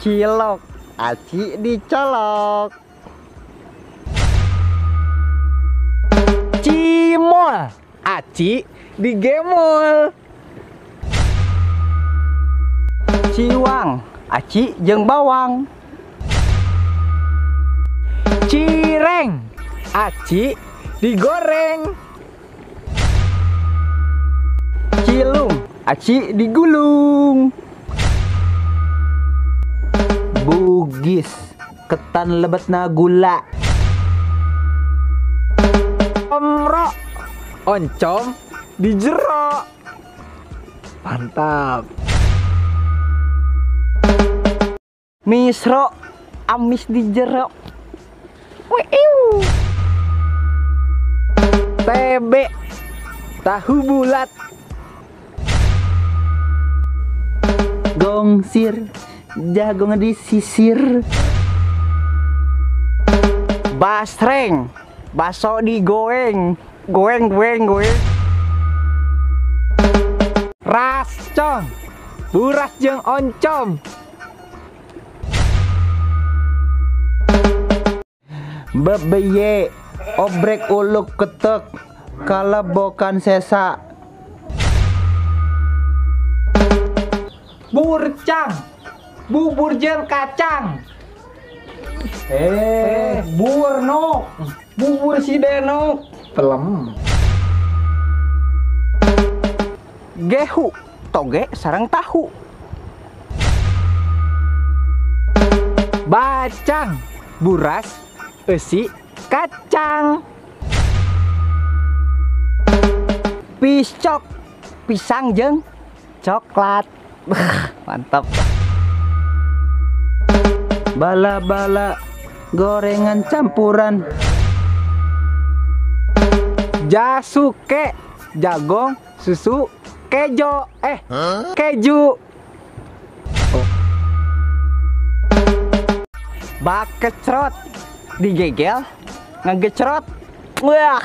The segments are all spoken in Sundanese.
Cilok, aci dicolok. Cimol, aci digemol. Ciwang, aci jeung bawang. Cireng, aci digoreng. Cilung, aci digulung. Bugis, ketan lebetna gula. Omro, oncom dijero. Mantap. Misro, amis dijero. Wiu. TB, tahu bulat. Gongsir, jagung disisir. Basreng, baso digoeng. Goeng, goeng, goeng. Rascon, buras jeung oncom. Bebeye, obrek uluk ketek, kalebokan sesa. Burcang, bubur jeung kacang. Burno, bubur si Denok. Pelem. Gehu, toge sareng tahu. Bacang, buras eusi kacang. Piscok, pisang jeung coklat. Mantap. Bala-bala, gorengan campuran. Jasuke, jagong susu kejo. Keju. Bakecrot, digegel ngegecrot. Wah.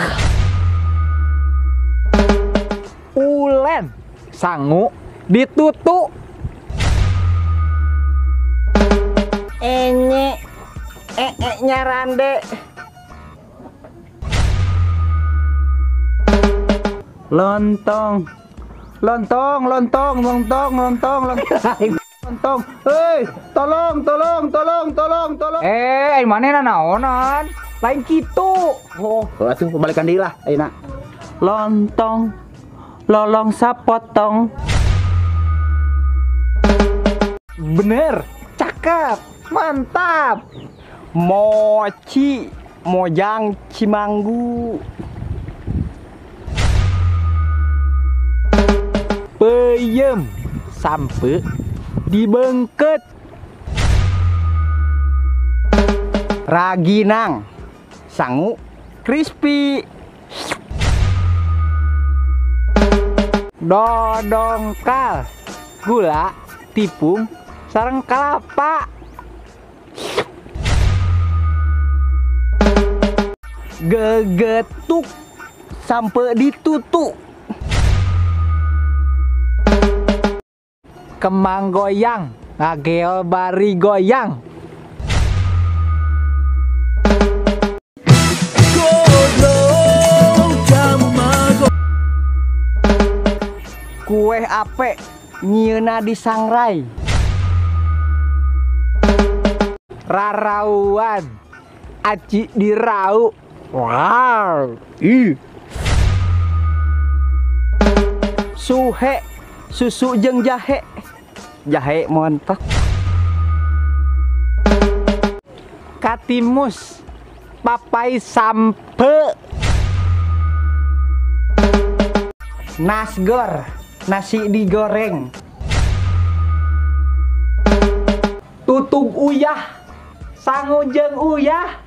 Ulen, sangu ditutu. Enye, ee nyarande. Lontong, lontong, lontong, lontong, lontong, lontong, lontong. Hei, tolong, tolong, tolong, tolong, tolong. Mana naonan? Lain kitu. Oh, atuh balikan deui lah, ayeuna. Lontong, lolong sapotong. Bener, cakep, mantap. Mochi, mojang Cimanggu. Peyem, sampe dibengket. Raginang, sangu crispy. Dodongkal, gula tipung sareng kelapa. Gegetuk, sampe ditutu. Kemang goyang, ngagel bari goyang. Kue ape nyieuna disangrai. Rarauan, aci dirau. Wow. Ih. Suhe, susu jeung jahe. Jahe montok. Katimus, papai sampe. Nasgor, nasi digoreng. Tutug uyah, sangu jeung uyah.